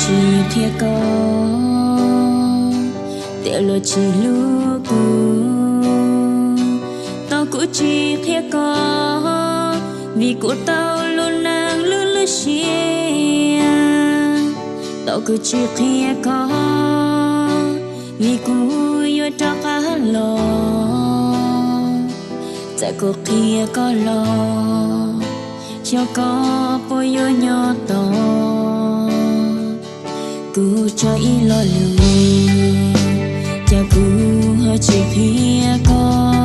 Tsis qhia koj, tias luag tsis hlub kuv. Tau kuv tsis qhia koj, vim kuv tau lub neej lwj lwj siab. Tau kuv tsis qhia koj, vim kuv yuav rov qab los. Txawm kuv qhia koj los, xyov koj puas yuav nyob tos. Kuv tso ib lo lus, cas kuv ho tsis qhia koj.